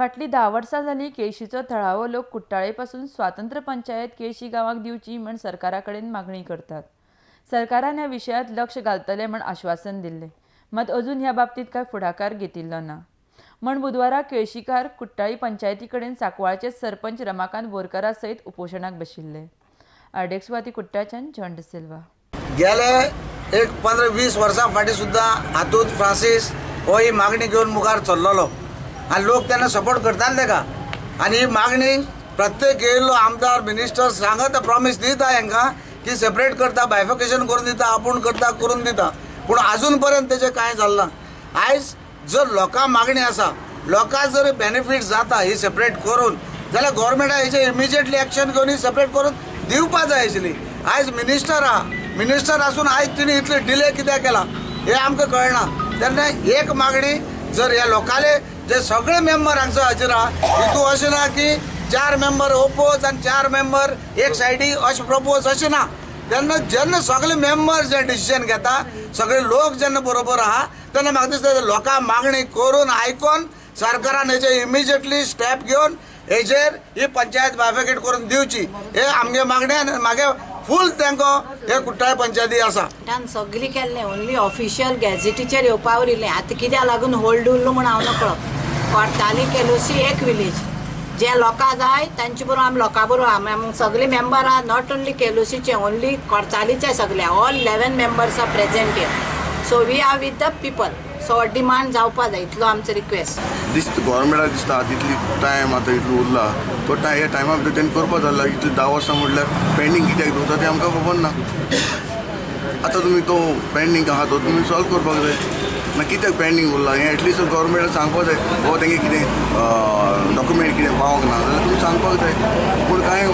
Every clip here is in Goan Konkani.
फाटलीं 10 वर्सां जालीं केळशीचो थळावो लोक कुट्टाळे पासून स्वातंत्र्य पंचायत केळशी गांवाक दिवची म्हण सरकारा कडेन मागणी करतात. सरकारान ह्या विशयांत लक्ष घालतले म्हण आश्वासन दिल्लें, मात अजून ह्या बाबतींत कांय फुडाकार घेतिल्लो ना. म्हण बुधवारा केळशीकार कुट्टाळी पंचायती कडेन सांकवाळचे सरपंच रमाकांत बोरकारा सयत उपोशणाक बशिल्ले. आरडीएक्स वाती कुट्टाळच्यान जॉन डिसिल्वा. गेले एक 15-20 वर्सां फाटीं सुद्दां हातूंत फ्रांसीस हो ही मागणी घेवन मुखार चल्लेलो आनी लोक तेन्ना सपोर्ट करताले ताका. आनी ही मागणी प्रत्येक येयल्लो आमदार मिनिस्टर सांगता, प्रॉमीस दिता हेंकां की सेपरेट करता, बायफर्केशन करून दिता, आपूण करता करून दिता, पूण आजून पर्यंत तेजें कांय जालें ना. आयज जर लोकां मागणी आसा, लोकां जर बेनिफीट जाता ही सेपरेट करून जाल्यार गोवोरमेंटा हेजेर इमिजिएटली एक्शन घेवन ही सेपरेट करून दिवपा जाय आशिल्ली. आयज मिनिस्टर आहा, मिनिस्टर आसून आयज तिणें इतले डिले कित्याक केला हें आमकां कळना. तेन्ना एक मागणी जर ह्या लोकांले जे सगळे मेंबर हांगसर हाजीर आहा, हितून अशें ना की 4 मेंबर ओपोज आनी 4 मेंबर एक सायडी अशें प्रपोज अशें ना. तेन्ना जेन्ना सगळे मेंबर जे डिसिजन घेता, सगळे लोक जेन्ना बरोबर आहा तेन्ना म्हाका दिसता लोकांक मागणी करून आयकोन सरकारान हेजेर इमिजिएटली स्टेप घेवन हेजेर ही पंचायत बायफर्केट करून दिवची हे आमगे मागणें. आनी मागे फूल तांकां हे कुट्टाळे पंचायती आसा सगळी केल्लें, ओन्ली ऑफिशियल गॅझेटीचेर येवपा उरिल्लें. आतां कित्याक लागून होल्ड उरलो म्हूण हांव नकळो. कोर्ताली केलोसी एक विलेज जे लोकां जाय तांचे बरोबर आमी लोकां बरोबर आमी सगळे मेंबर आहा, not only केलोसीचे, ओन्ली कोर्तालीचे सगळे all 11 members are present here. So we are with the people. So demand जावपा जाय इतलो आमचो रिक्वेस्ट. दिसता गोवोरमेंटाक दिसता आतां इतली टायम आतां इतलो उरला तो टायम ह्या टायमा भितर तेणी करपा जाला. इतले 10 वर्सां म्हटल्यार पेंडींग कित्याक दवरता तें आमकां खबर ना. आतां तुमी तो पेंडींग आहा तो तुमी सॉल्व करपाक जाय ना. कित्याक पेंडींग उरला हें एटलिस्ट गोवोरमेंटाक सांगपाक जाय. हो तेंगे कितें डॉक्युमेंट कितें पावंक ना जाल्यार तुमी सांगपाक जाय, पूण कांय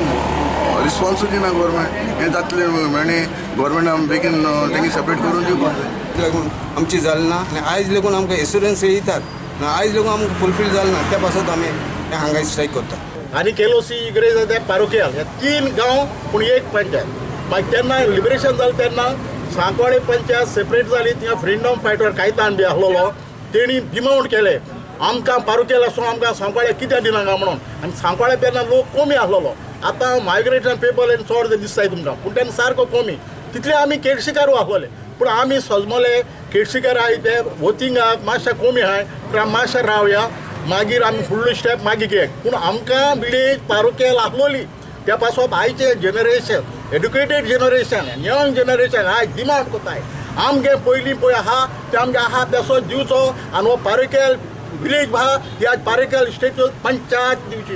रिस्पोन्सूच दिना गोवोरमेंट. हें जातलें आनी गोवोरमेंटान बेगीन तेंगे सेपरेट करून दिवपाक जाय. लागून आमची जाली ना आनी आयज लेगून आमकां एश्युरन्स येतात ना, आयज लेगून आमकां फुलफील जालें ना, त्या पासत आमी हांगा स्ट्रायक करता. आनी केलोसी इग्रेज पारोखेल हे 3 गांव पूण एक पंचायत. मागीर तेन्ना लिबरेशन जालें तेन्ना सांकवाळे पंचायत सेपरेट जाली. थिंगा फ्रिडम फायटर कायतान बी आसलेलो, तेणी डिमांड केले आमकां पारोखेल आसून आमकां सांकवाळे कित्याक दिना काय म्हणून. आनी सांकवाळे तेन्ना लोक कमी आसलेलो. आतां मायग्रेशन पेपर चड दिसताय तुमकां, पूण तेन्ना सारको कमी. तितले आमी केळशीकारूय आसलेले, पूण आमी सजमले केळशीकार आहाय ते वोटिंगाक मातशें कमी आहाय, पूण आमी मातशें रावया, मागीर आमी फुडलो स्टेप मागीर घेया. पूण आमकां विलेज पारोखेल आसलोली त्या पासत आयचें generation, educated generation, young generation आयज डिमांड करताय आमगे पयलीं पळय आहा ते आमगे आहा तेसो दिवचो आनी हो पारोखेल विलेज आहा ती आज पारोखेल स्टेट पंचायत दिवची.